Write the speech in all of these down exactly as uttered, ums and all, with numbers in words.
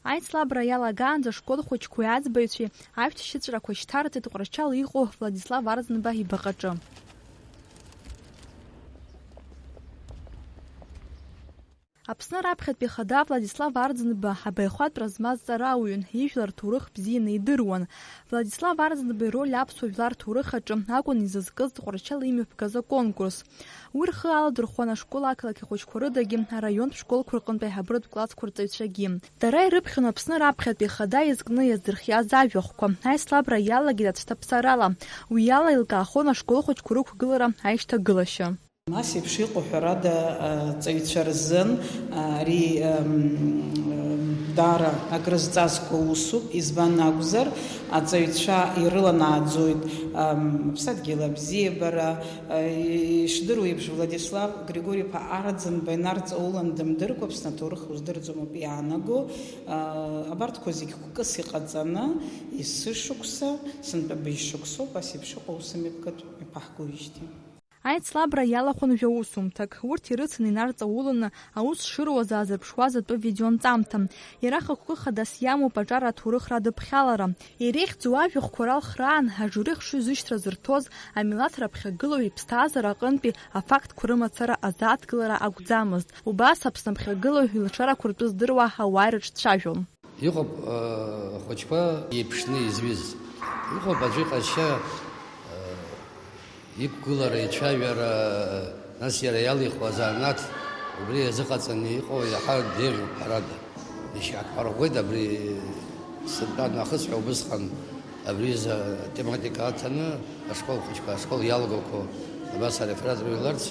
Аицлабра иалагаанӡа ашкол хәыҷқәеи аӡбаҩцәеи ашәҭшьыҵәрақәа шьҭарҵеит Тҟәарчал иҟоу Владислав Арӡынба ибаҟаҿы. Аԥсны раԥхьатәи Ахада Владислав Арӡынба абаҩхатәра змаз ҵарауаҩын, ижәлар рҭоурых бзианы идыруан. Владислав Арӡынба ироль аԥсуа жәлар рҭоурых аҿы акәын изызкыз Тҟәарчал имҩаԥгаз аконкурс. Уи рхы аладырхәуан ашкол ақалақь ахәыҷқәа рыдагьы, араионтә школқәа рҟынтә аиҳабыратә классқәа рҵаҩцәагьы. Дара ирыԥхьон Аԥсны раԥхьатәи Ахада иазкны иаздырхиаз ажәахәқәа, аицлабра иалагеит ацәҭаԥсарала. Уи ала еилкаахон ашкол хәыҷқәа рықәгылара аишьҭагылашьа. Нас еиԥш иҟоу, ҳәарада, аҵаҩцәа рзын ари, ам, даара акрызҵазкуа усуп, избан акәзар, аҵаҩцәа ирыланааӡоит, ам, аԥсадгьыл абзиабара, а, ишдыру еиԥш, Владислав Григори-иԥа Арӡынба инарҵаулан дымдыркәа, Аԥсны аҭоурых уздырӡом ауп иаанаго, а, абарҭқәа зегь кәкыс иҟаҵаны, есышықәса, сынтәа быжь шықәсоуп, ас еиԥш иҟоу аусмҩаԥгатә иаԥаҳгоижьҭеи. Аицлабра иалахәын жәаусумҭак. Урҭ ирыцын инарҵауланы аус шыруаз аазырԥшуаз атәы видеонҵамҭа. Иара хықәкы хадас иамоуп аҿар аҭоурыхра адыԥхьалара. Иреиӷьӡоу ажәахәқәа ралхраан, ажури ахшыҩзышьҭра зырҭоз, амилаҭ раԥхьагылоу иԥсҭазаара аҟынтәи афактқәа рымацара азааҭгылара акәӡамызт. Убас Аԥсны аԥхьагылоу илшарақәа ртәы здыруа ауаа ирыҿцәажәон. Иҟоуп, э, ахәыҷқәа еиԥшны изҩыз. Иҟоуп аӡәы иҟазшьа, э, иқәгылара, ицәажәара, нас иара иалихуа азанааҭ, убри иазыҟаҵаны иҟоу иаҳа деиӷьуп, ҳәарада. Ишьақәҳарӷәӷәеит абри сынтәа нахыс ҳәа убысҟан абри изы атематика аҭаны ашкол хәыҷқәа, ашкол иалгақәо абас ареферат рыҩларц,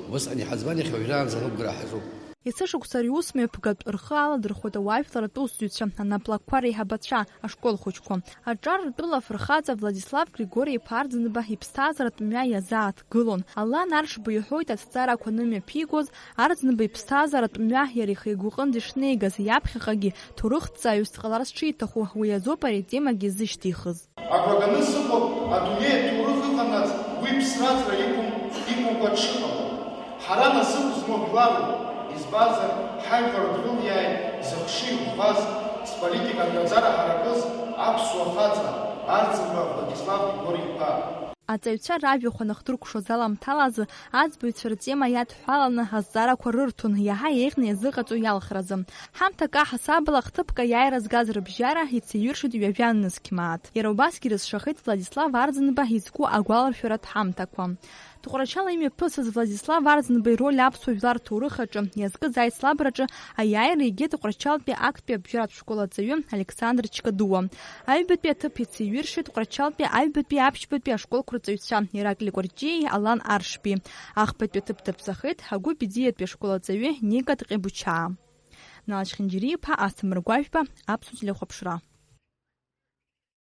убысҟан иҳаӡбан, иахьа уажәраанӡа анықәгара ҳаҿуп. Есышықәса ари ус мҩаԥгатә рхы аладырхәоит ауаажәларратә усзуҩцәа, анаплакқәа реиҳабацәа, ашкол хәыҷқәа. Аҿар ртәыла афырхаҵа Владислав Григори-иԥа Арӡынба иԥсҭазааратә мҩа иазааҭгылон. Алан Аршба иҳәоит аҭҵаарақәа анымҩаԥигоз, Арӡынба иԥсҭазааратә мҩа иара ихы игәаҟынӡа ишнеигаз, иаԥхьаҟагьы ҭоурыхҭҵааҩыс дҟаларц шиҭаху, уи азоуп ари атемагьы зышьҭихыз. Агәра ганы сыҟоуп, адунеи аҭоурых ыҟанаҵ уи ԥсраҵра иқәым-, иқәымкәа дшыҟало. Ҳара насыԥ змоу жәларуп, избанзар, ҳажәлар дрылиааит зыхшыҩ ӷәӷәаз, зполитика агаӡара ҳаракыз аԥсуа хаҵа, Арӡынба Владислав Григори-иԥа. Аҵаҩцәа ражәахә анахдыркәшоз аламҭалазы, аӡбаҩцәа ртема иадҳәаланы азҵаарақәа рырҭон, иаҳа еиӷьны иазыҟаҵо иалхразы. Ҳамҭак аҳасабала хҭыԥк аиааира згаз рыбжьара ицеиҩыршеит ҩажәа нызқь мааҭ. Иара убасгьы ирызшахеит Владислав Арӡынба изку агәаларшәаратә ҳамҭақәа. Тҟәарчал имҩаԥысыз Владислав Арӡынба ироль аԥсуа жәлар рҭоурых аҿы иазкыз аицлабраҿы аиааира егьи Тҟәарчалтәи актәи абжьаратә школ аҵаҩы Александр Чкадуа. Аҩбатәи аҭыԥ ицеиҩыршеит Тҟәарчалтәи аҩбатәи аԥшьбатәи ашколқәа рҵаҩцәа Ираклиа Кәарҷиеи Алан Аршби. Ахԥатәи аҭыԥ даԥсахеит Ҳагәы Бедиатәи ашкол аҵаҩы Ника Тҟебучаа. Нала Чхинџьариа-иԥа, Асҭамыр Гәажәба, Аԥсуа телехәаԥшра.